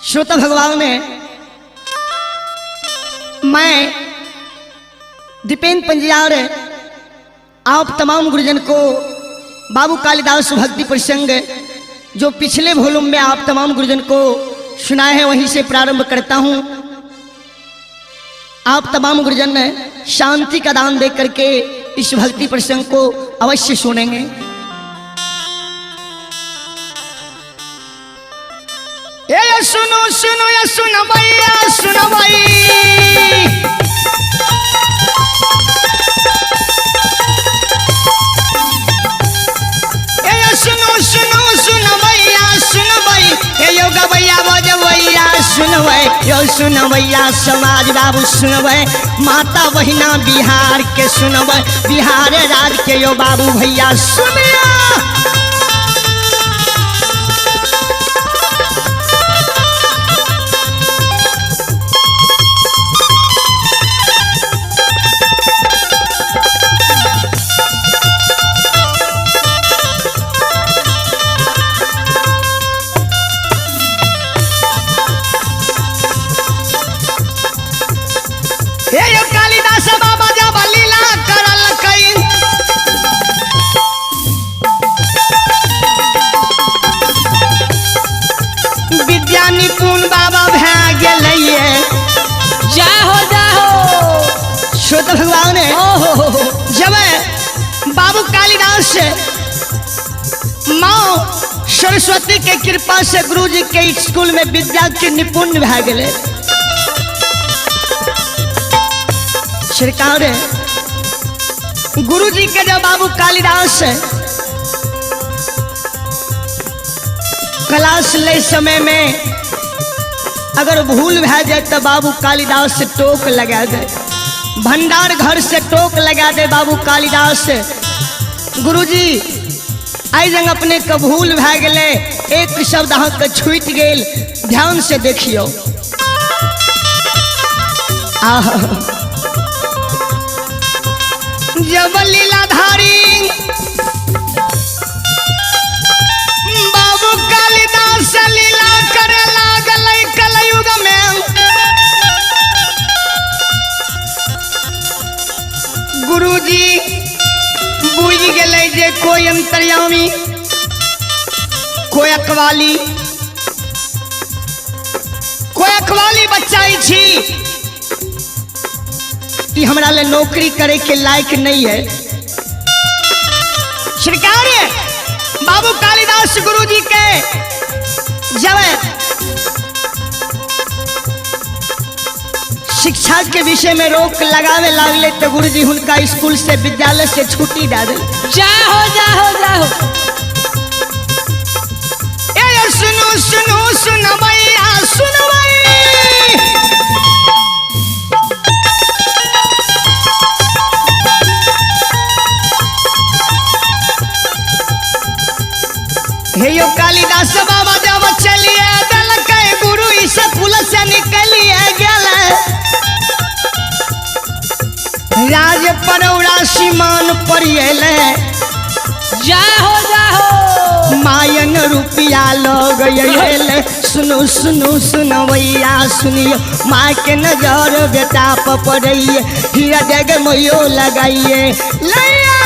श्रोता भगवान ने मैं दीपेंद्र पंजियार आप तमाम गुरुजन को बाबू कालिदास भक्ति प्रसंग जो पिछले वॉल्यूम में आप तमाम गुरुजन को सुनाए हैं वहीं से प्रारंभ करता हूं। आप तमाम गुरुजन ने शांति का दान दे करके इस भक्ति प्रसंग को अवश्य सुनेंगे। ए सुनो सुनो या सुनो भैया सुनो भाई, ए सुनो सुनो सुनो भैया सुनो भाई, ए यो गवैया बजवैया सुनो भाई, यो सुनो भैया समाज बाबू सुनो भाई, माता बहिना बिहार के सुनो भाई, बिहार राज के यो बाबू भैया सुनिया। हे यो कालिदास बाबा जब लीला करल कई, विद्या निपुण बाबा भए गेलैये। जय हो जय हो। श्रोता भगवान ने ओहो जब बाबू कालिदास माँ सरस्वती के कृपा से गुरु जी के स्कूल में विद्या के निपुण भए गेलै। सरकार गुरु जी के जब बाबू कालिदास क्लास ले समय में अगर भूल भए जाए तो बाबू कालिदास से टोक लगा दे, भंडार घर से टोक लगा दे बाबू कालिदास। गुरु जी आई जंग अपने के भूल भए गेलै, एक शब्द अहाँ के छूटि गेल, ध्यान से देखियो। आह जब लीलाधारी बाबू कालिदास लीला करे लागलै कलयुग में, गुरुजी बुझि गेलै जे कोई अंतर्यामी, कोई अकवाली, कोई अकवाली बच्चा छी, ई हमरा ले नौकरी करे के लायक नहीं है। सरकार बाबू कालिदास गुरु जी के जब शिक्षा के विषय में रोक लगावे लागले तो गुरु जी उनका स्कूल से विद्यालय से छुट्टी दे दिल। जय हो जय हो जय हो। ए सुनो सुनो सुनो भैया सुनो भाई, हे यो कालिदास बाबा जब चलिए दलकै गुरु स्कूल से निकलिए गेलै, राज परौरा सीमान पर अयलै, जय हो जय हो। मायन रुपया लग अयलै। सुनो सुनो सुनो भैया सुनियो, माँ के नजर बेटा पर पड़ैये, हीरा जग मैयो लगाइए लैया।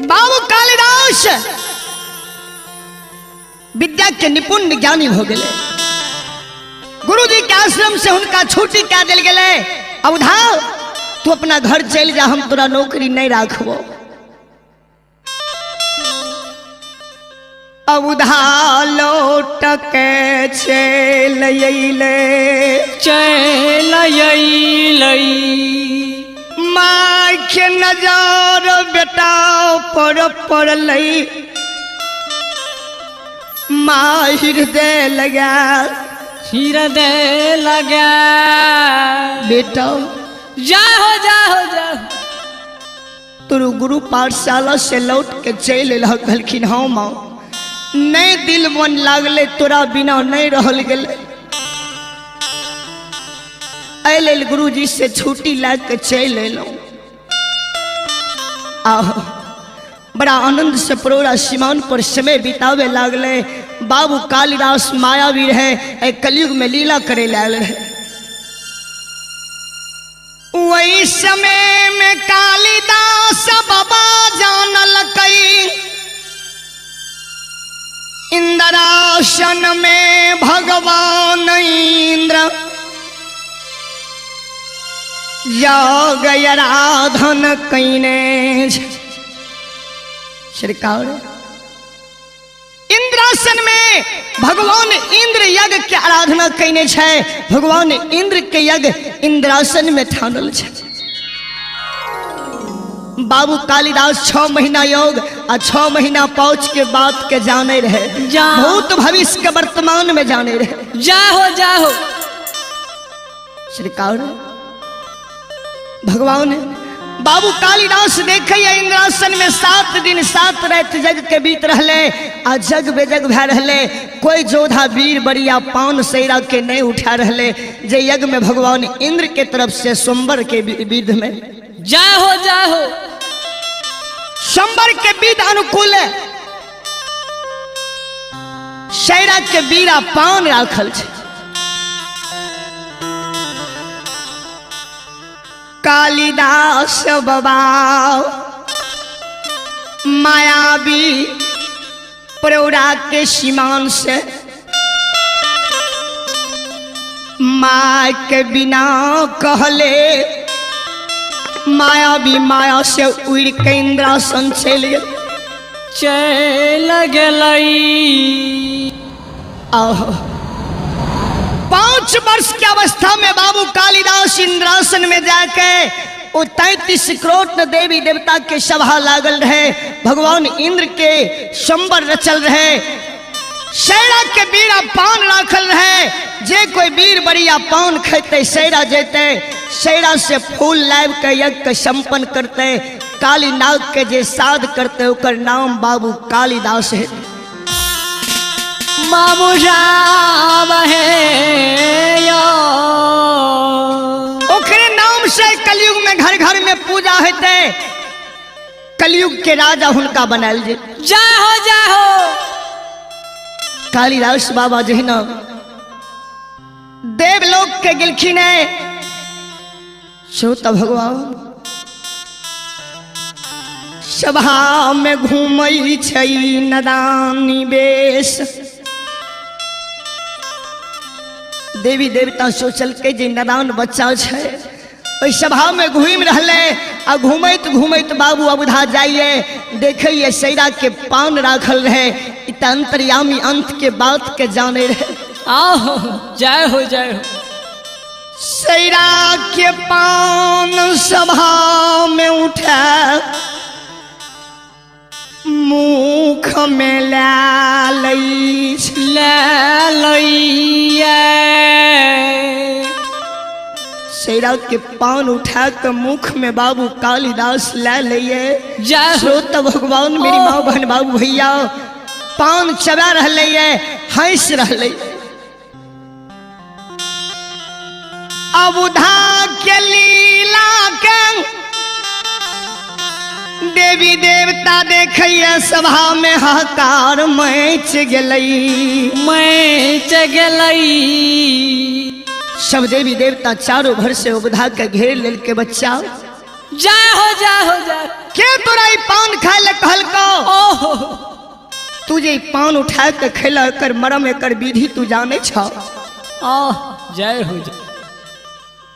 बाबू कालिदास विद्या के निपुण ज्ञानी हो गए। गुरु जी के आश्रम से उनका छुट्टी क्या दिल गए, अब उधार तू अपना घर चल जा, हम तोरा नौकरी नहीं राखबो। अवधा लौट के चल अइले। चल अइलै। माँ के नजर बेटा पर पड़लै, माँ हृदय लगा हृदय लगा। बेटा जय हो जय हो जय हो। तोर गुरु पाठशाला से लौट के चलि अयलह। कहलखिन हाँ माँ, नहीं दिल मन लागले, तोरा बिना नहीं रहल गेलै, एहि लेल गुरुजी से छुट्टी लए के चलि अयलहुँ। आहो बड़ा आनंद से परोरा सीमान पर समय बितावे लागले। बाबू कालिदास मायावी रहे, एहि कलयुग में लीला करे लायल रहे। वही समय में कालिदास बाबा जानल कई इंद्रासन में भगवान इंद्र योग आराधन कैने। सरकार इंद्रासन में भगवान इंद्र यज्ञ के आराधना कैने छै। भगवान इंद्र के यज्ञ इंद्रासन में ठानल छै। बाबू कालिदास 6 महीना योग आ 6 महीना पहुँच के बात के जाने रहे, भूत भविष्य के वर्तमान में जाने रहे। जय हो जय हो। सरकार भगवान बाबू कालिदास देखे इंद्रासन में 7 दिन 7 रात जग के बीत रहले आ जग बेजग भै रहले। कोई जोधा वीर बरिया पान सैरा के नहीं उठा रहले जे यज्ञ में भगवान इंद्र के तरफ से सोमवार के विध में जय हो जय हो। सोमवार के विध अनुकूल सैरा के बीरा पान राखल छै। कालिदास बाबा मायावी प्रौढ़ा के सीमान से माँ के बिना कहले मायावी माया से उड़ के इंद्रासन चल गेल चल गेलै। आहो 5 वर्ष की अवस्था में बाबू कालिदास इंद्रासन में जाके वो 33 करोड़ देवी देवता के सभा लागल रहे। भगवान इंद्र के संबर रचल रहे, सैरा के बीरा पान राखल रहे। जे कोई वीर बरिया पान खेते सैरा जेते, सैरा से फूल लाब के यज्ञ के संपन्न करते। काली नाग के जे साध करते ओकर नाम बाबू कालिदास है। बाबू राम है यो। ओकरे नाम से कलयुग में घर घर में पूजा होते। कलयुग के राजा हुनका बनायल जे। जय हो जय हो। कालिदास बाबा जहिना देवलोक के गेलखिन है श्रोता भगवान सभा में घूमै छै नदानी बेश। देवी देवता सोचल के जे नदान बच्चा छै ओहि सभा में घूमि रहले आ घूमैत घूमैत बाबू अबधा जाइए देखैए सैरा के पान राखल रहे। इ त अंतर्यामी अंत के बात के जाने रहे। आहो जय हो जय हो। सैरा के पान सभा में उठा मुख में ला लई ला लइया। सैरा के पान उठा के मुख में बाबू कालिदास ला लिए। जय श्रोता भगवान मेरी माँ बहन बाबू भैया पान चबा रहले है, हंस रहले। अबुधा के लीला के देवी देवता देखैया सभा में हाहाकार मच गेलै मच गेलै। सब देवी देवता चारों भर से उबधा के घेर लेल के बच्चा जय हो जय हो जय। के तोरा ई पान खाए ले कहलको? ओहो तू जे पान उठा के खेला एकर मरम एकर विधि तू जाने छ। आह जय हो जय।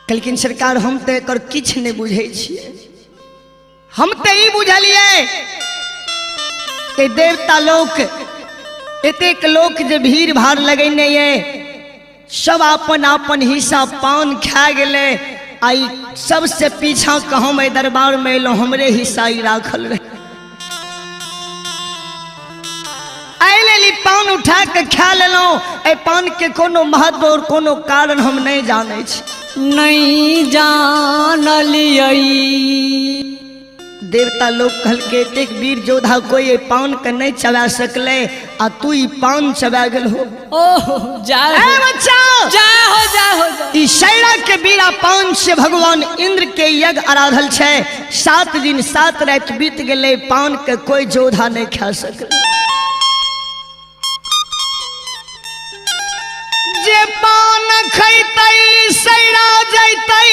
कहलखिन सरकार हम तो एकर किछु नहीं बुझै छियै, हम तो ई बुझलियै कि देवता लोक एतेक लोक जे भीड़ भाड़ लगेने ये सब अपन अपन हिस्सा पान खा गेलै। आई सबसे पीछा के हम एहि दरबार में एलहुँ, हमरे हिस्सा ई राखल रहे। एहि लेल ई पान उठा के खा लेलहुँ। एहि पान के कोनो महत्व और कोनो कारण हम नहीं जानै छी। नहीं जानलियै। देवता लोग कहलकै एतेक वीर योद्धा कोई एहि पान के नहीं चबा सकलै आ तू ई पान चबा गेल हो। ओह जय ए हो, बच्चा, जय हो, जय हो, जय। ई सैरा के बीरा पान से भगवान इंद्र के यज्ञ आराधल छै। 7 दिन 7 राति बीत गेलै, पान के कोई योद्धा नहीं खा सकलै। जे पान खैतै सैरा जैतै,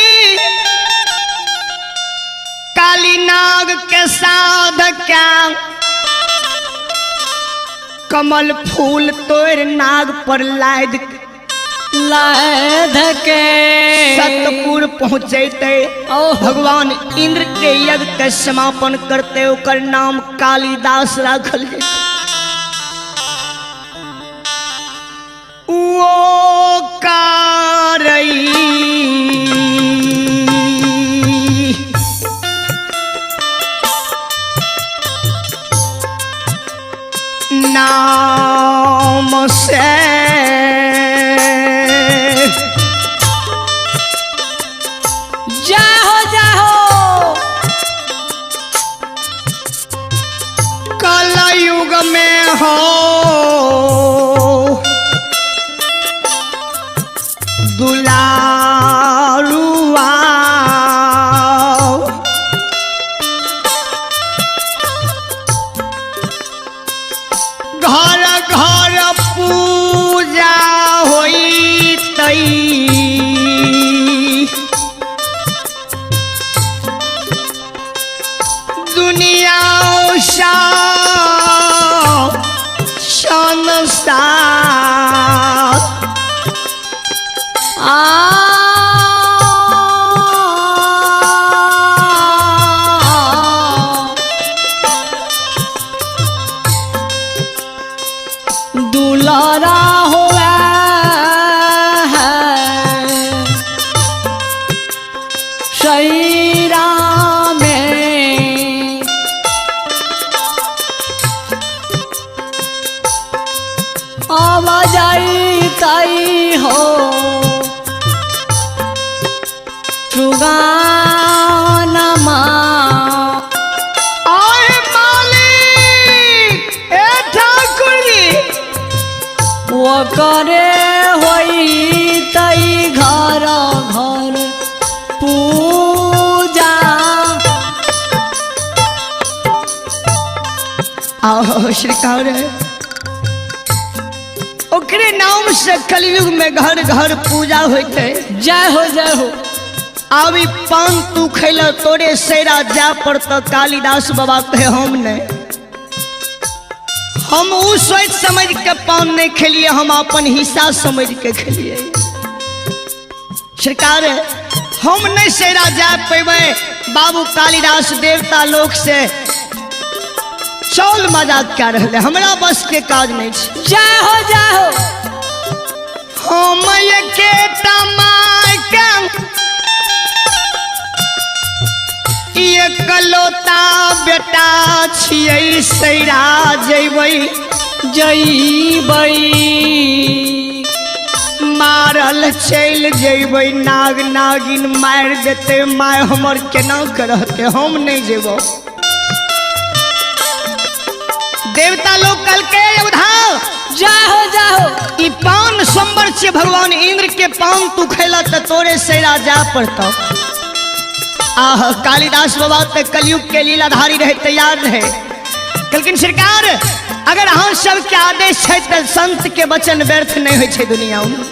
काली नाग के साध क्या कमल फूल तोड़ नाग पर लाद लाद के सतपुर पहुँचैतै। ओह। भगवान इंद्र के यज्ञ के समापन करते ओकर नाम कालिदास राखल जेतै। ओ कारई नाम से जय हो, जय हो। कलयुग में हो दुलारुआ, घर घर पूजा होइतै, दुनिया संसार आ दुलारा हुआ है सैरा में, आवाजाई ताई हो सुगानमा। आए मालिक ए ठाकुर जी, वो करे होई तई घर घर पूजा। आओ श्रीकार ओकरे नाम से कलयुग में घर घर पूजा होते। जय हो, जय हो। आबी पान तू खैल तोरे सैरा जा पर तो कालिदास बाबा कहे हम नहीं, हम उ सोच समझ के पान नहीं खेलिए, हम अपन हिस्सा समझ के खेलिए। सरकार हम नहीं सैरा जा पेबे। बाबू कालिदास देवता लोक से चौल मजाक कर रहे, हमरा बस के काज नहीं छै। जय हो, जय हो। हम के तमाके एकलौता बेटा छियै, सैरा जैबै जैबै, मारल चलि जैबै, नाग नागिन मारि देतै, माय हमर केना के रहतै, हम नहीं जेबो। देवता लोग कहलकै योद्धा जय हो, जय हो। ई पान सोमवार से भगवान इंद्र के पान तू खैला त तोरे सैरा जा पड़तौ। आह कालिदास बाबा त कलयुग के लीलाधारी रहे, तैयार रहे। कहलखिन सरकार अगर अहाँ सबके आदेश छै त संत के वचन व्यर्थ नहीं होइ छै दुनिया में।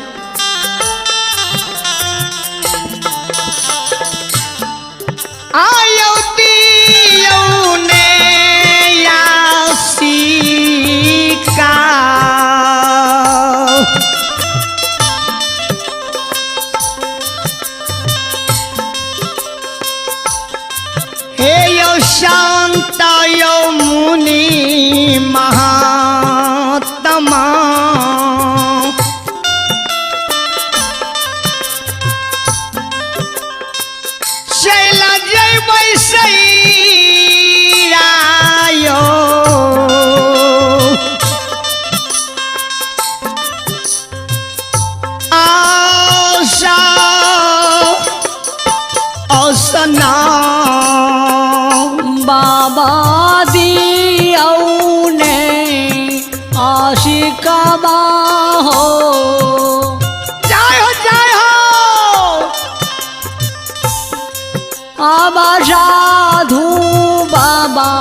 आयौ दियौ ने यासिका, हे यौ शांत यौ मुनि महात्मा, बैसैरायो आशा असना बाबा दियौ ने आशिकबा हो। जय हो जय हो। आबा साधु बाबा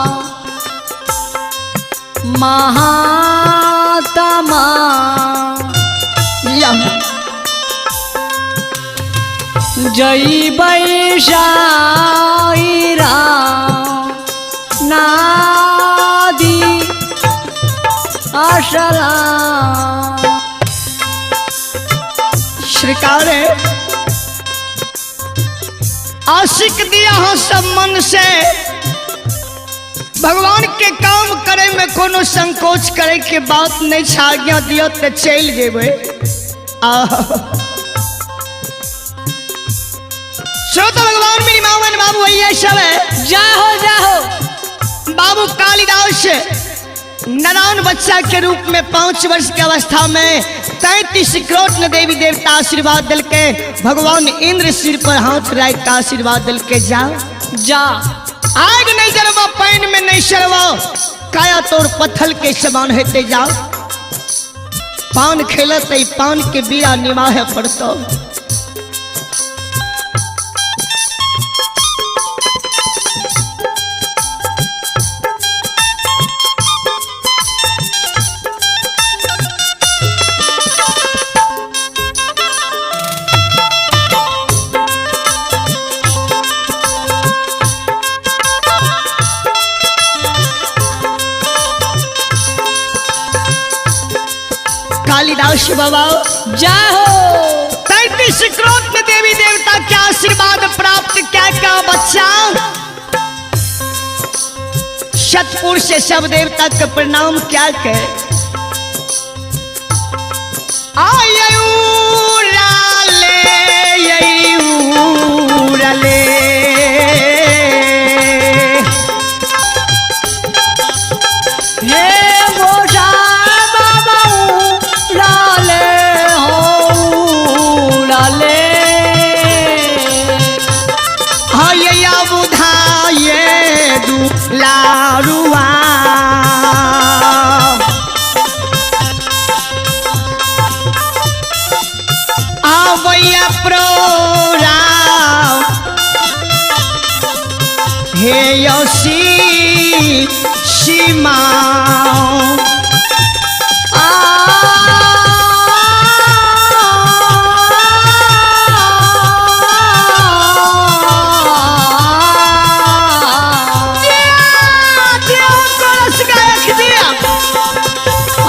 महात्मा यह जय बैसाईरा नादी आशला। श्रीकार आशिक दिया हो सब मन से भगवान के काम करे में कोनो संकोच करे के बात नहीं छा, आज्ञा दियो तो चल जेबे। आह श्रोता भगवान मेरी मावन बाबू भैया सब है। जाहो जाहो। बाबू कालिदास नारायण बच्चा के रूप में 5 वर्ष की अवस्था में 33 करोड़ ने देवी देवता आशीर्वाद दिल के भगवान इंद्र सिर पर हाथ रख के आशीर्वाद दिल के जा जा आग नहीं जरवा पैन में नहीं सरवा काया तोड़ पत्थर के समान हेते जा पान खेलत पान के बिया निमाहे पड़तो। कालिदास बाबा जाहो। 33 करोड़ में देवी देवता के आशीर्वाद प्राप्त क्या क्या बच्चा सतपुर से सब देवता के प्रणाम क्या के आयु हे गोसा बाबा लाले हो लाले हया बुधाये दुलारुआ आवैया प्रोरा हे यसी सीमा आ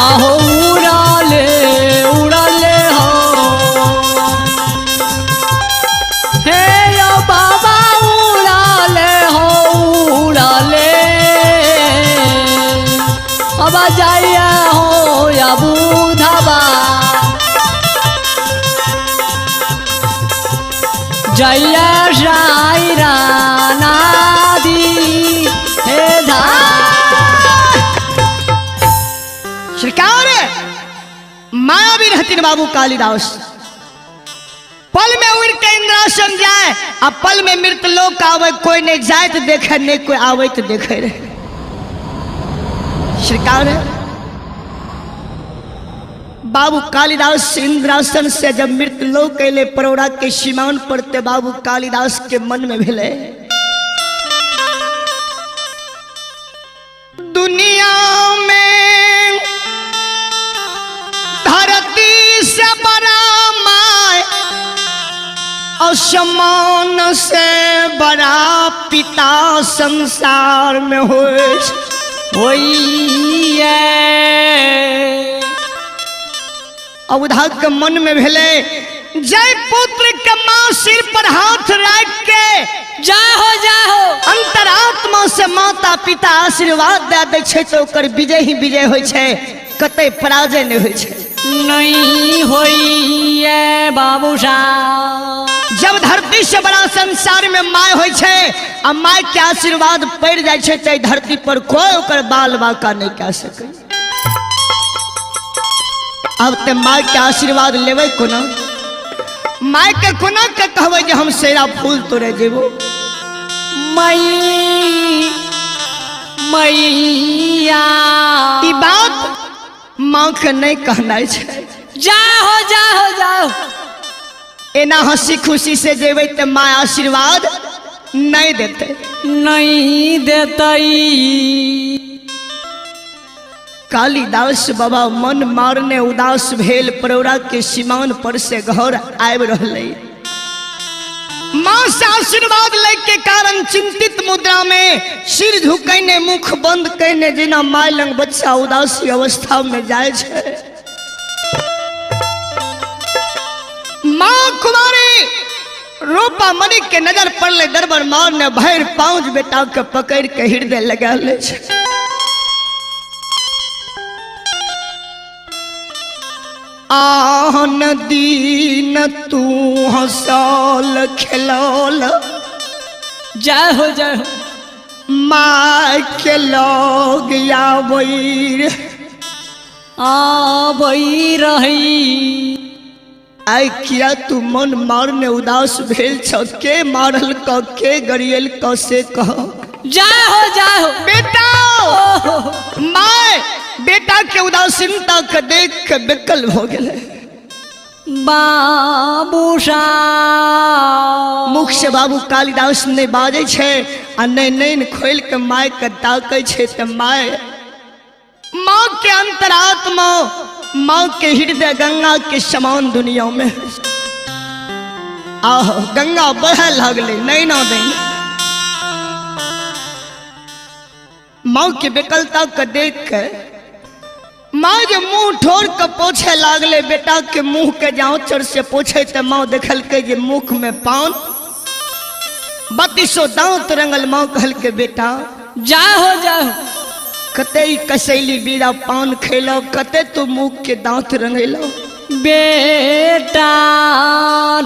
आहो उड़ाले उड़ाले हो हे यो बाबा उड़ाले हो उड़ाले अब जाइए हो या बुधबा जय साई नादी हे धा श्रीकार माया भी रहतीन बाबू कालिदास पल में उड़ के इंद्रासन जाए आ पल में मृत लोक आवे, कोई नहीं जाए तो देखे नहीं कोई आवे तो देखे रे। श्रीकार बाबू कालिदास इंद्रासन से जब मृत लोक अले परोड़ा के सीमान पर ते बाबू कालिदास के मन में भेले दुनिया में धरती से बड़ा my असमान से बड़ा पिता संसार में हो अवधा के मन में भेले जय पुत्र के माँ सिर पर हाथ रख के जाहो जाहो अंतरात्मा से माता पिता आशीर्वाद दे दै छै तो ओकर विजय ही विजय होइ छै, कतई पराजय नहीं होइ छै। नहीं होइए बाबू साहब। जब धरती से बड़ा संसार में my होइ छै आ my के आशीर्वाद पड़ जाइ छै तऽ धरती पर कोई ओकर बाल बाका नहीं कह सकै। अब तऽ my के आशीर्वाद लेबै कोना, my के कोना के कहबै जे हम सेरा फूल तोड़े जेबो। मैया ई बात माँ के नहीं कहना छै। जाहो जाहो जाहो। एना हंसी खुशी से जेबै तऽ माँ आशीर्वाद नहीं देते, नहीं देते। कालिदास बाबा मन मारने उदास भेल परोरा के सीमान पर से घर आबि रहलै। माँ से आशीर्वाद लै के कारण चिंतित मुद्रा में सिर झुकैने मुख बंद कैने जेना my लंग बच्चा उदासी अवस्था में जाय छै। माँ कुमारी रूपा मणि के नजर पड़ले दरबार मारने भरि पाँच बेटा के पकड़ के हृदय लगा ले छै। आन दीन तू हंसल खेलौल, जय हो जय हो। माँ के लोग आबै आबै रही। आइ किया तू मन मारने उदास भेल छ, के मारल क के गरियल क से कह। जय हो जय हो बेटा। My बेटा के उदासीनता के देख के बेकल हो गेलै। बाबू मुख से बाबू कालिदास नहीं बाजै छै आ नहीं नैन खोल के my के ताकै छै तऽ my माँ के अंतरात्मा माँ के हृदय गंगा के समान दुनिया में। आहो गंगा बढ़े लगलै नैना then. माँ के बेकलता के देख के माँ जे मुँह ठोर के पोछे लागले बेटा के मुँह के जाँचर से पोछे तऽ माँ देखलकै जे मुख में पान 32 दांत रंगल। माँ कहलकै बेटा जय हो जय हो। कते कसैली बीड़ा पान खेलो, कते तू मुख के दांत रंगेलो। बेटा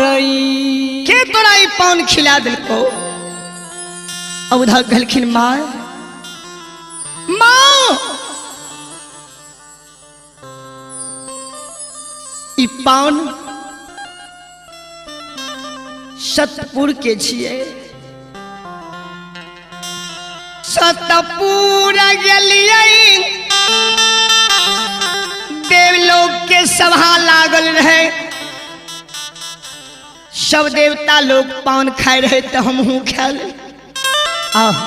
रई के तोरा ई पान खिला देलको। अवधा कहलखिन माँ माँ ई पान सतपुर के छियै। सतपुर गेलियै देवलोक के सभा लागल रहे, सब देवता लोग पान खाए रहे तो हमहूँ खा ले। आह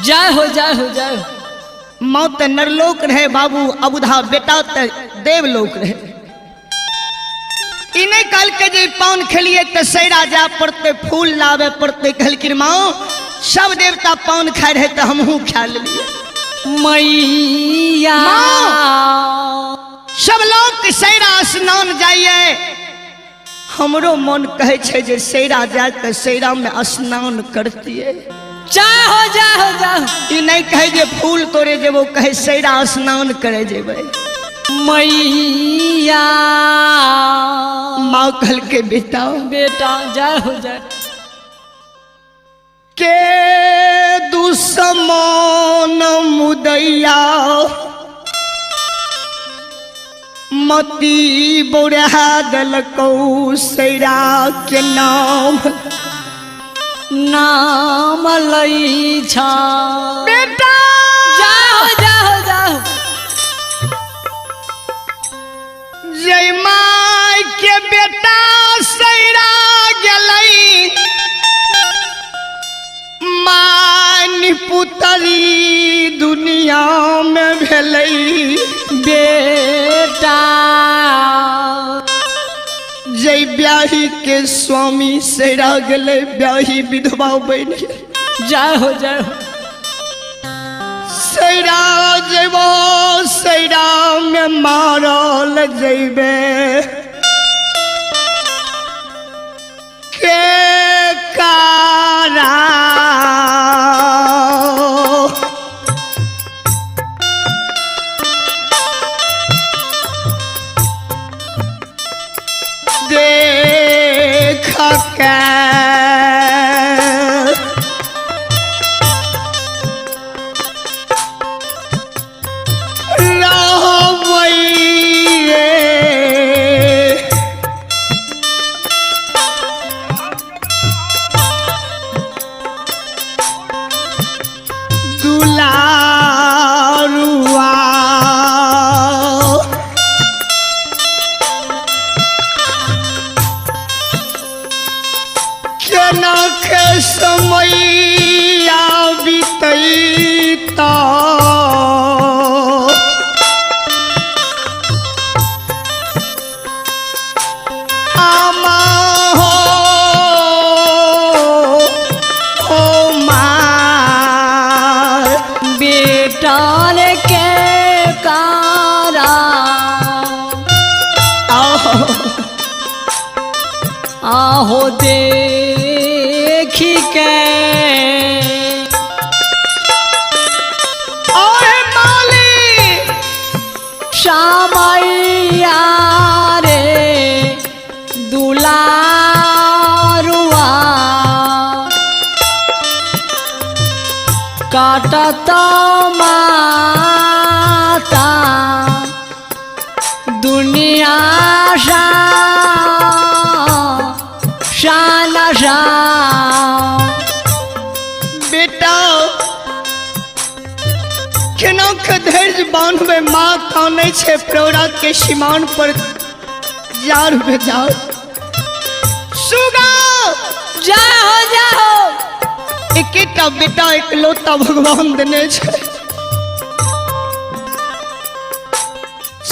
जय हो जय हो जय हो। माँ तो नरलोक रहे बाबू अबुधा बेटा तो देवलोक रहे। ई नहीं कहलकै जे पान खेलिए तो सैरा जाय पड़ते फूल लावे पड़ते। कहलखिन माँ सब देवता पान खाए रहे तो हमहूँ खा लेलिए। मैया सब लोग सैरा स्नान जाइए, हमरो मन कहै छै जे सैरा जाके सैरा में स्नान करतिए। जय हो जय हो जय हो। ई नहीं कहै जे फूल तोड़े जेबो, कहै सैरा स्नान करे जेबै। मैया माँ कहलकै बेटा बेटा जय हो जय। के दुश्मन मुदैया मती बोरा दलकौ सैरा के नाम नाम लै छा। बेटा जय हो जय हो जय हो। जय my के बेटा सैरा गेलै मान पुतरी दुनिया में भेलै। बेटा जय ब्याही के स्वामी सैरा गेलै ब्याही विधवा बनि गेलै। जय हो जय हो। सैरा जेबो सैरा में मारल जैबे के कारा देख के केना के समैया बीतैता आमा हो ओ माँ बेटा के कारा आहो देखी के ओहे माली श्यामैया रे दुलारुआ काटत माता दुनिया सा शान सा बेटा केना के धैर्य बांधबे माँ कानै छै प्रौढ़ा के सीमान पर जार बेजार सुगा जाओ जाओ एकेटा बेटा एकलौता भगवान देने छै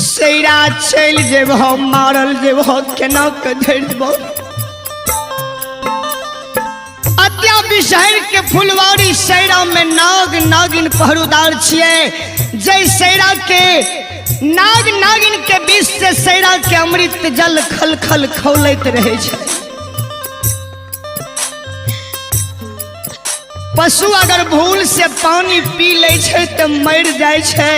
सैरा चलि जेबह मारल जेबह केना के धैर्य बांध अत्या विषहर के फुलवारी सैरा में नाग नागिन पहरुदार छियै जै सैरा के नाग नागिन के बीच से सैरा के अमृत जल खल खल खौलैत रहै छै। पशु अगर भूल से पानी पी लै छै तऽ मरि जाइ छै।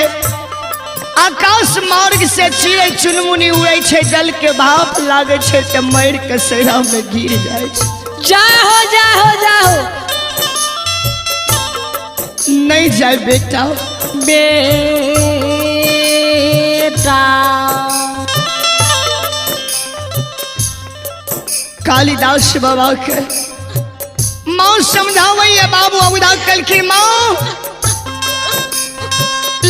आकाश मार्ग से चिड़ै चुनमुनी उड़ै छै, जल के भाप लागै छै तऽ मरि के सैरा में गिर जाइ छै। जाओ जाओ जाओ नहीं जाए बेटा बेटा कालिदास बाबा के माँ समझावैया बाबू अबुदा कलखिन माँ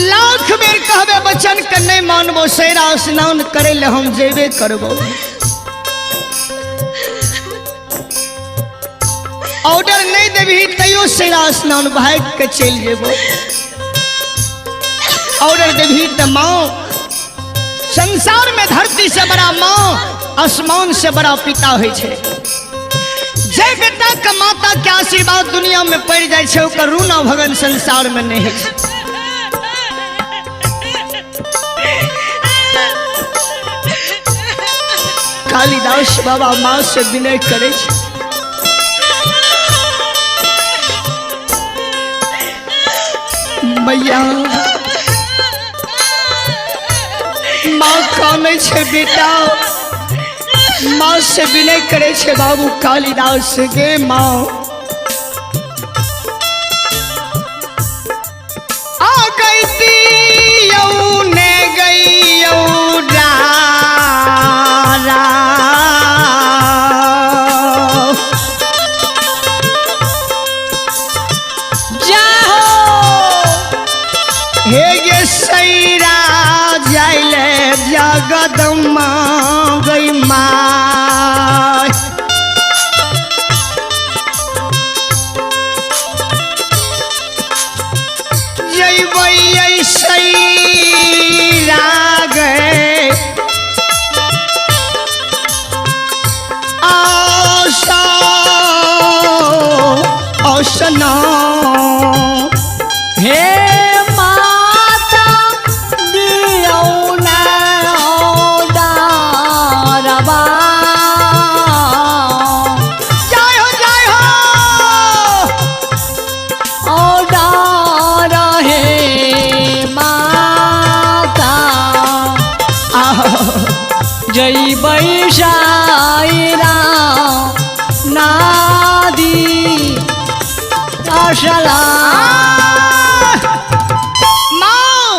लाख बेर कहबे बचन के नहीं मानबो सैरा स्नान करे ले हम जेबे करबो। ऑर्डर नहीं देबही तैयो सैरा स्नान भाग के चलि जेबो। ऑर्डर देबही तऽ माँ संसार में धरती से बड़ा माँ आसमान से बड़ा पिता होइ छै। जे बेटा के माता के आशीर्वाद दुनिया में पड़ जाइ छै ओकर रूना भगन संसार में नहीं होइ छै। कालिदास बाबा माँ से विनय करै छै। मैया माँ कानै छै बेटा माँ से विनय करै छै बाबू कालिदास गे माँ आ गई यौ ने गई यौ रा जाओ हे गे सैरा जाइले जगदम्मा गई माँ जैबै सैरा गे आशा आसना हे माता दियौ ना डारबा जय हो जय हो ओ डार हे माता जैबै साइरा नादी असला माँ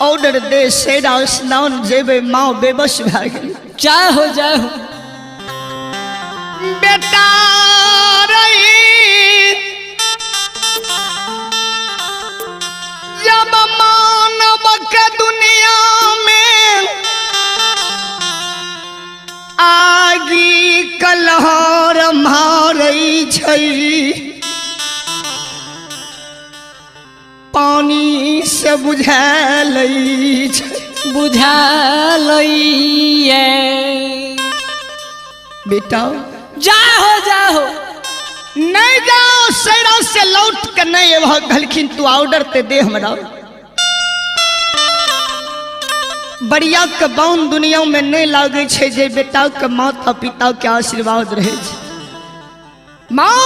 ऑर्डर दे सेरा स्नान जेबे माँ बेबस भए गेल। जय हो जय हो बेटा रही जब मानव के दुनिया में आगी कल लहर मारै छै, पानी से बुझायल छै, बुझालैये। बेटा जाहो जाहो। नहीं जाओ, सैरा से लौट के नहीं एबह। कहलखिन तू ऑर्डर ते दे हमरा। बड़िया के बाउन दुनिया में नहीं लागे छै जे बेटा के माता पिता के आशीर्वाद रहे छै। माँ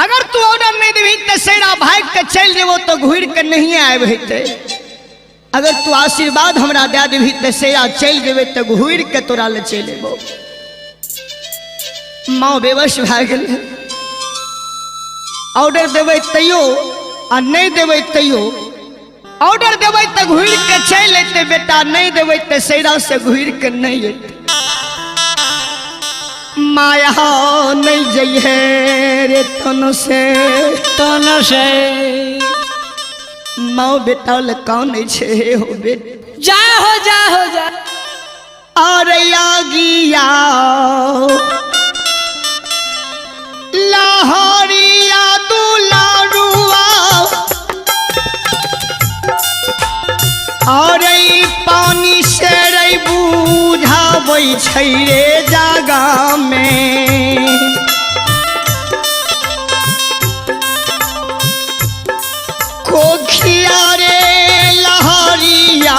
अगर तू ऑर्डर नहीं देबही तो सैरा भाग के चल जेबो तो घूर के नहीं आबि हेतै। अगर तू आशीर्वाद हमरा दे देबही तो सैरा चल जेबै तो घूर के तोरा ले चलि एबो। माँ बेवश भए गेलै। ऑर्डर देबै तैयो आ नहीं देबै तैयो, ऑर्डर देबै तऽ घुरि के चलि अयतै बेटा, नहीं देबै तऽ सैरा से घुरि के नहीं अयतै। माया नहीं जइहे रे तन से, तन से। माँ बेटा ले कानै छै हे हो बेटा। जाहो जाहो जा। अरे आगिया लहरिया दुलारुआ, अरे पानी से रे बुझाबै छै रे जागा में। कोखिया रे लहरिया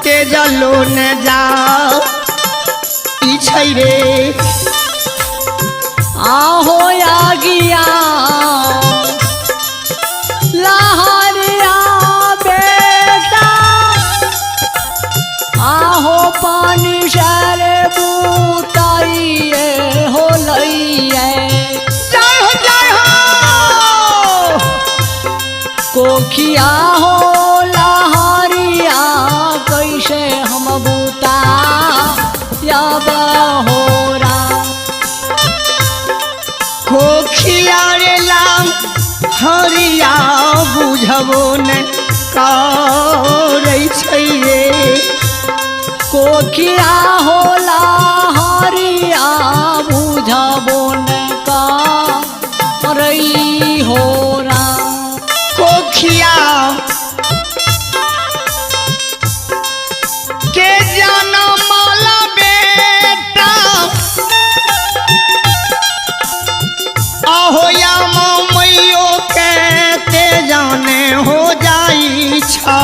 तेजलो न जा ई छै रे। आहो आगिया लहरिया बेटा, आहो पानी सारे बूताइए हो लइए। जय हो जय हो। कोखिया हो लहरिया कैसे हम बूता या बहोरा। कोखिया रे लाम हरिया बुझबो न करै छै रे। कोखिया हो लहरिया बुझबो न करई हो राम। कोखिया के जनमल बेटा, आहो या मैयो के ते जाने हो जाई छौ।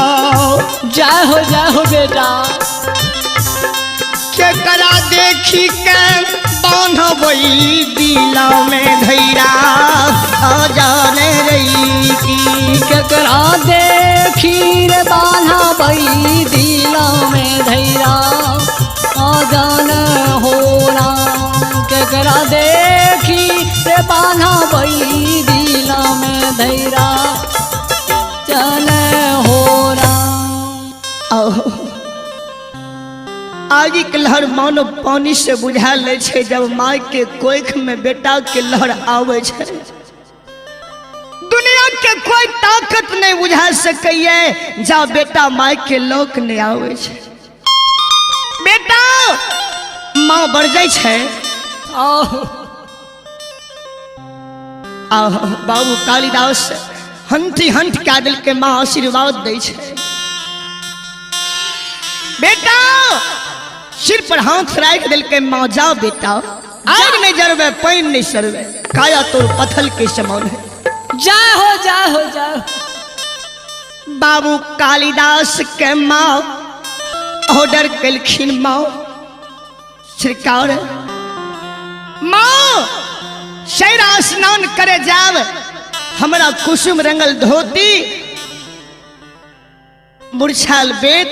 जय हो जय हो बेटा। केकरा देखी के बांधबै दिल में धैरा जाने रही की। केकरा देखी रे बान्हबै दिल में धैरा अजान हो राम। केकरा देखी रे बान्हबै दिल में धैरा चल हो राम। आहो आगि के लहर मानो पानी से बुझा ले छै। जब माय के कोख में बेटा के लहर आवे छै, दुनिया के कोई ताकत नहीं बुझा सकैये जा बेटा माय के लोक नहीं आवे छै। बेटा माँ बढ़ जाइ छै। आहो आहो बाबू कालिदास हंठी हंठ के दिल के माँ आशीर्वाद दै छै। बेटा सिर पर हाथ राख दिल के माँ, जा बेटा आग नहीं जरबे पानि नहीं सरबे, काया तोर पत्थर के समान है। जय हो जय हो जय हो। बाबू कालिदास के माँ ऑर्डर कलखिन माँ सरकार माँ शैरा स्नान करे जाब, हमरा कुसुम रंगल धोती मुरछाल बेत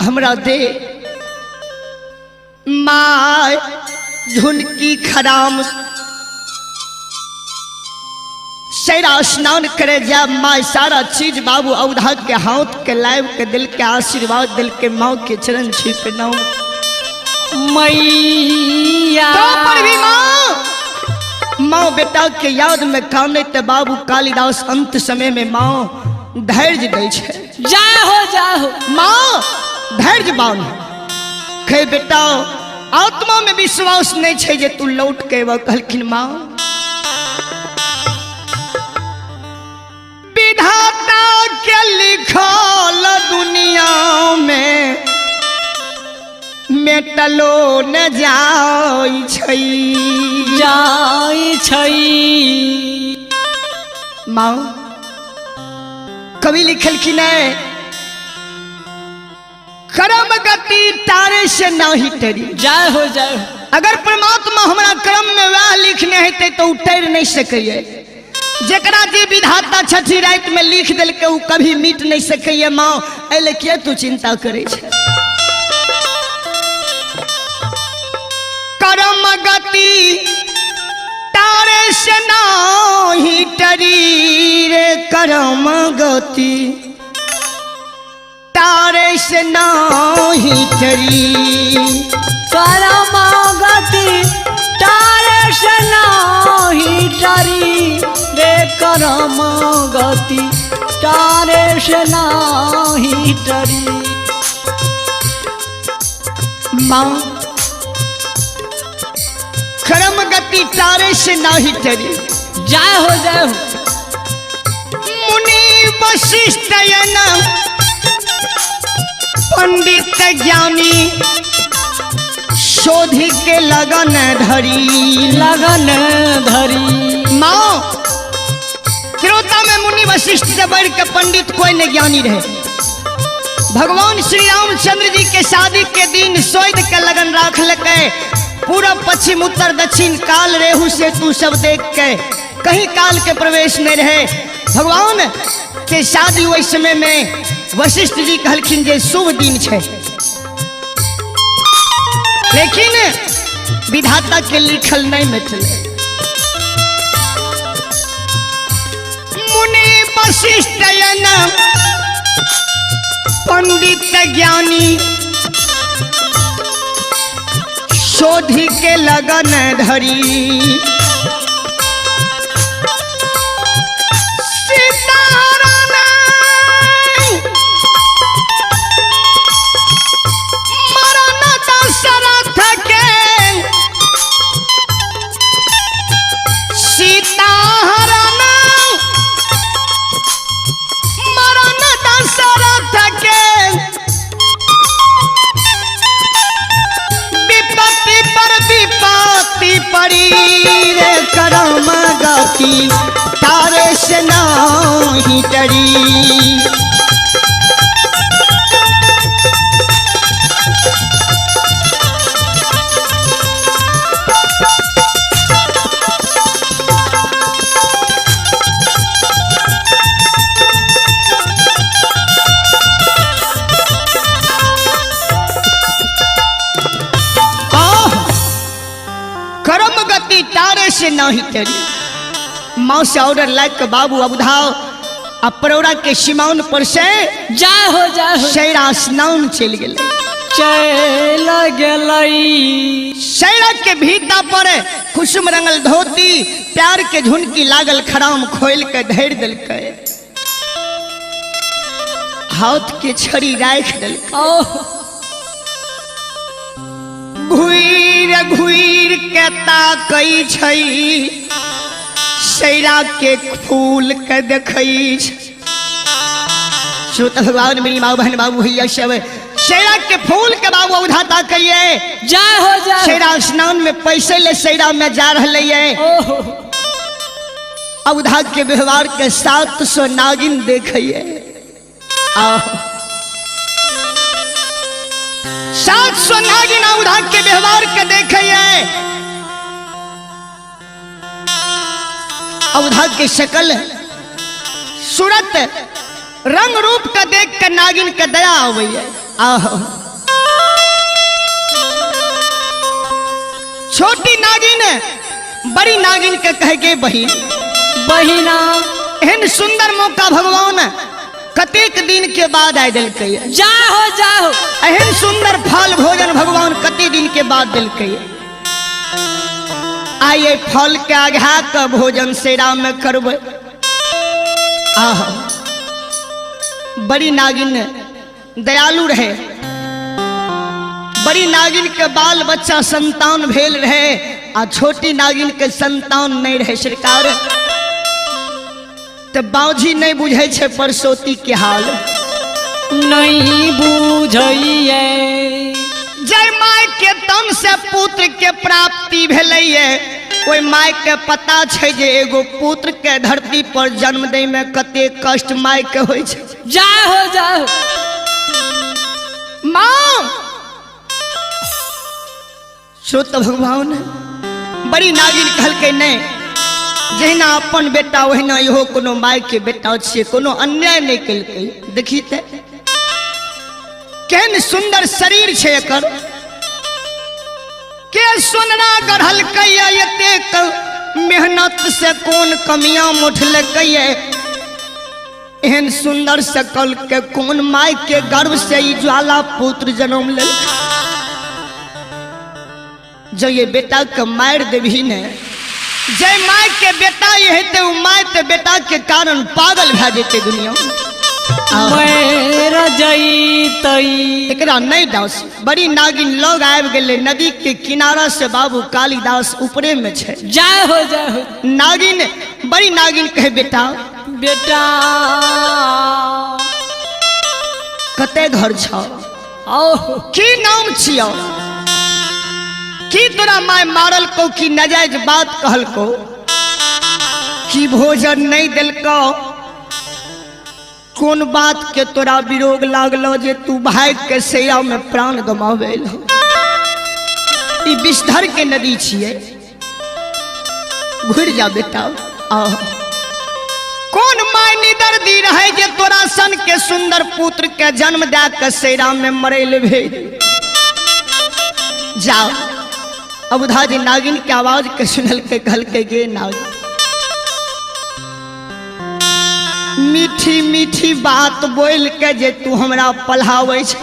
हमरा दे। माँ झुनकी खराम शैरा स्नान करे जाब, माँ सारा चीज बाबू औधा के हाथ के लाइव के दिल के आशीर्वाद दिल के माँ के चरण छी प्रणाम। मैया तो पर भी माँ माँ बेटा के याद में काने ते बाबू कालिदास अंत समय में माँ धैर्य दै छै। जय हो जय हो। माँ धैर्य बांध खे बेटा आत्मा में विश्वास नहीं छै जे तू लौट के अयबह। कहलखिन माँ विधाता के लिखल दुनिया में मेटलो न जाय छै। जाय छै। माँ कवि लिखलखिन है कर्म गति तारे से नहीं टरी। जय हो जय हो। अगर परमात्मा हमरा कर्म में वह लिखने हेतै तो उतर नहीं सकैए। जकरा जे विधाता छठी राति में लिख देलकै उ कभी मिट नहीं सकैए। माँ एहि ले किया तू चिंता करै छै? कर्म गति तारे से नहीं टरी रे, कर्म गति तारे से नहीं टरी। कर्म गति तारे से नहीं टरी रे, कर्म गति तारे से नहीं टरी। माँ कर्म गति तारे से नहीं टरी। जय हो जय हो। मुनि वशिष्ठ पंडित ज्ञानी शोधि के लगन धरी। लगन धरी। माँ श्रोता में मुनि वशिष्ठ से बढ़ के पंडित कोई नहीं ज्ञानी रहे। भगवान श्री रामचंद्र जी के शादी के दिन शोध के लगन राख लके पूरब पश्चिम उत्तर दक्षिण काल रेहू से तू सब देख के कहीं काल के प्रवेश नहीं रहे। भगवान के शादी वही समय में वशिष्ठ जी कहलखिन जे शुभ दिन छै, लेकिन विधाता के लिखल नहीं मिटले। मुनि वशिष्ठ पंडित ज्ञानी शोधि के लगन धरी। सीताराम मरण दशरथ के, सीताराम मरण दशरथ के विपत्ति पर विपत्ति पड़ी रे, करम गति तारे से नहीं टरी। कर्म गति तारे से नहीं टरी। माँ से ऑर्डर लाइक के बाबू अबुधाव आ परोड़ा के सीमाउन पर से जय हो जय हो। सैरा स्नान चल गेलै। चल गेलै। सैरा के भीता पर कुसुम रंगल धोती प्यार के झुनकी लागल खराम खोल के धरि देलकै, हाथ के छड़ी राख देलकै। घुइर घुइर के ताकै छै सैरा के फूल के देखै छै। श्रोता भगवान मेरी माँ बहन बाबू भैया सब सैरा के फूल के बाबू औधा ताकैये। जय हो जय। सैरा स्नान में पैसे ले सैरा में जा रहे है। औधा के व्यवहार के 700 नागिन देखैये। 700 नागिन औधा के व्यवहार के देखैये। औधा के शकल सूरत रंग रूप का देख के नागिन के दया आवे। आहो छोटी नागिन बड़ी नागिन के कह के बहिन बहिना एहन सुंदर मौका भगवान कतेक दिन के बाद आय देलकै। जय हो जय हो। एहन सुंदर फल भोजन भगवान कते दिन के बाद देलकै। आइए फल के आघा के भोजन सेरा में करबै। आह बड़ी नागिन दयालु रहे। बड़ी नागिन के बाल बच्चा संतान भेल रहे आ छोटी नागिन के संतान नहीं रहे सरकार। तो बाबूजी नहीं बुझे छे परसोती के हाल नहीं बुझैये। जय my के तन से पुत्र के प्राप्ति भेलैये, ओहि my के पता छै जे एगो पुत्र के धरती पर जन्म दै में कते कष्ट my के होइ छै। जय हो जय हो। माँ श्रोत भगवान बड़ी नागिन कहलकै नहीं, जहिना अपन बेटा ओहिना इहो कोनो my के बेटा छियै, कोनो अन्याय नहीं केलकै। देखी ते केहन सुंदर शरीर छै एकर, के सोनरा गढ़लकै एतेक मेहनत से कोन कमियां उठलकै, एहन सुंदर शकल के कोन my के गर्भ से ई ज्वाला पुत्र जन्म लेलकै। जो ये बेटा के मार देबही ने, जय my के बेटा ये हेतै ओ my के बेटा के कारण पागल भए जेतै दुनिया में। मर जैतै एकरा नहीं डांस। बड़ी नागिन लोग आबि गेलै नदी के किनारा से, बाबू कालिदास ऊपरे में छै। जय हो जय हो। नागिन बड़ी नागिन कहे बेटा बेटा कते घर छौ, आओ की नाम छियौ, की तोरा my मारल को, की नाजायज बात कहल को, की भोजन नहीं दिलको, कोन बात के तोरा विरोग लागलो जे तू भाई के सैया में प्राण गमावेल हो। ई विषधर के नदी छियै, घुर जा बेटा। आह कौन my निदर्दी रहे जे तोरा सन के सुंदर पुत्र के जन्म दे के सैरा में मरेल भेज। जाओ। अबुधा जी नागिन के आवाज के सुनल के कहल के गे नागिन, मीठी मीठी बात बोल के जे तू हमरा पल्हावे छे,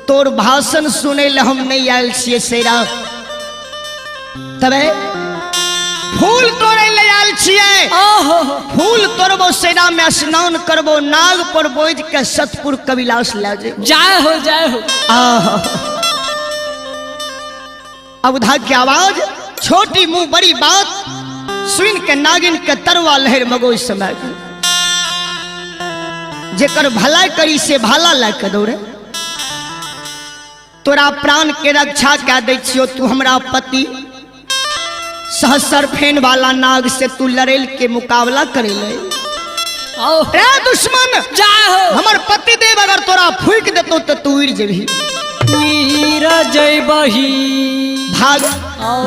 तोर भाषण सुनै ले हम नहीं आयल छियै सैरा, तबे फूल तोड़े ले आयल छियै। फूल तोड़बो सैरा में स्नान करबो, नाग पर बोझ के सतपुर कविलास ले जेबो। जय हो जय हो। आह अबुधा के आवाज छोटी मुंह बड़ी बात सुन के नागिन के तरवा लहर मगो समय जेकर भलाई करी से भाला ला के दौड़े। तोरा प्राण के रक्षा कह दै छियो, तू हमरा पति सहस्र फेन वाला नाग से तू लड़ेल के मुकाबला करे ले। रे दुश्मन जय हो। हमर पति देव अगर तोरा फूक देतो तो तू उड़ जेबही, उड़ जेबही। भाग,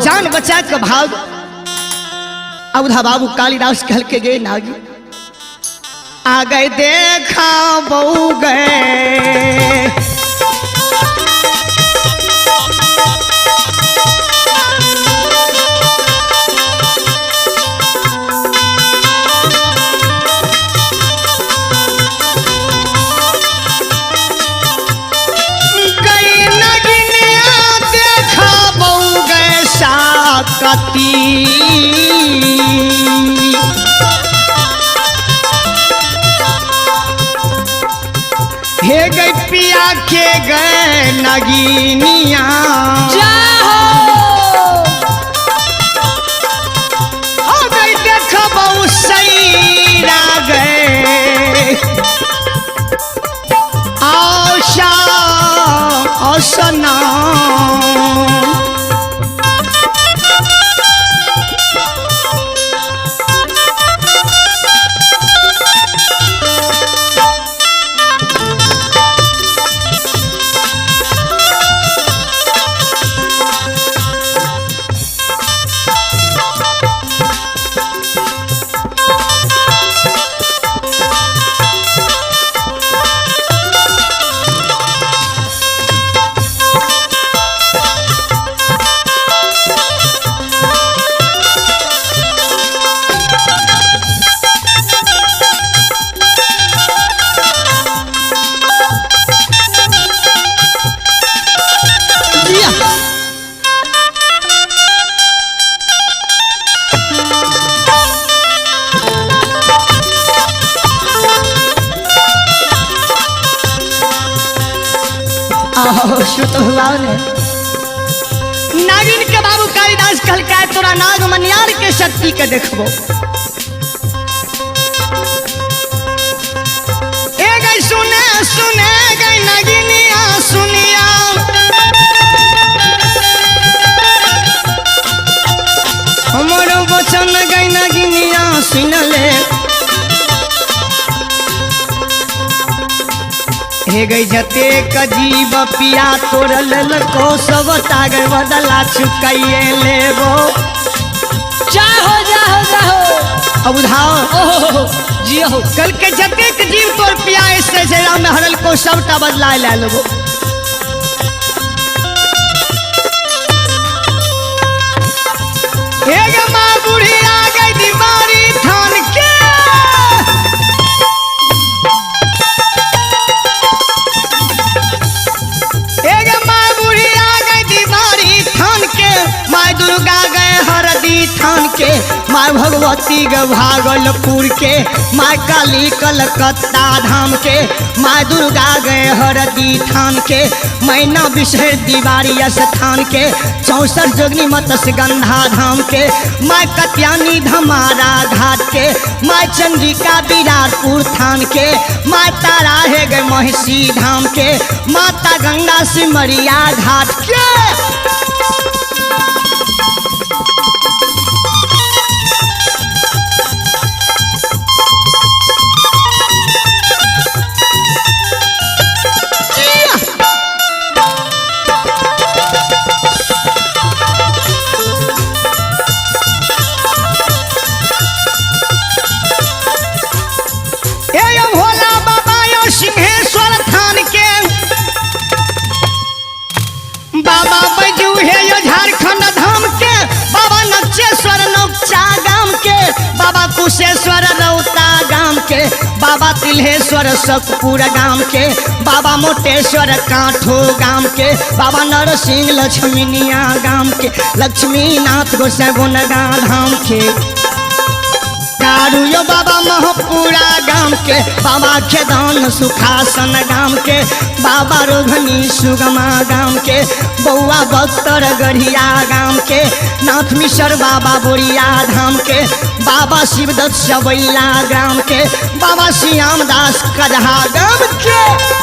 जान बचा के भाग। अवधा बाबू कालिदास कहल के गए नागी आ गए देखा बहु गए, गई नगिनिया देखा बहु गए साकती। हे गई पिया के गए नगिनिया, हो गई देखबऊ सैरा गए, आशा असना। आओ सुत हुआ ने। नागिन के बाबू कालिदास कहलका तोरा नाग मनियार के शक्ति के देखबो। ए गई सुने सुने गई नागिनिया सुनिया, हमरो वचन गई नागिनिया सुनले। हे गई जते कजीब पिया तोरल को सब तागर बदला चुकाइए लेबो। जाहो जाहो जाहो। अब उधाओ। ओहो जियो हो। कल के जते जीव तोर पिया ऐसे जेला में हरल को सबटा बदला ले लेबो। हे गे माँ बूढ़ी आ गई दीवारी थान के, माँ दुर्गा गए हरदी थान के, माँ भगवती गे भागलपुर के, माँ काली कलकत्ता धाम के, माँ दुर्गा गए हरदी थान के, मैना बिसहर दीवारी स्थान के, 64 जोगनी मत्स्य गंधा धाम के, माँ कत्यानी धमारा घाट के, माँ चंडिका विराटपुर थान के, माँ तारा है गए महिषी धाम के, माता गंगा सिमरिया घाट के। सिंहेश्वर थान के बाबा बैजू हे यो झारखंड धाम के, बाबा नक्चेश्वर नौचा गाम के, बाबा कुशेश्वर रौता गाम के, बाबा तिल्हेश्वर सकपुर गाम के, बाबा मोटेश्वर कांठो गाम के, बाबा नरसिंह लक्ष्मीनिया गाम के, लक्ष्मीनाथ गोसाई गोनगा धाम के, कारू यो बाबा महपुरा गाम के, बाबा खेदान सुखासन गाम के, बाबा रोघनी सुगमा गाम के, बौआ बख्तर गढ़िया गाम के, नाथ मिश्र बाबा बोरिया धाम के, बाबा शिवदत्त सबैला गाम के, बाबा श्याम दास कजहा गाम के।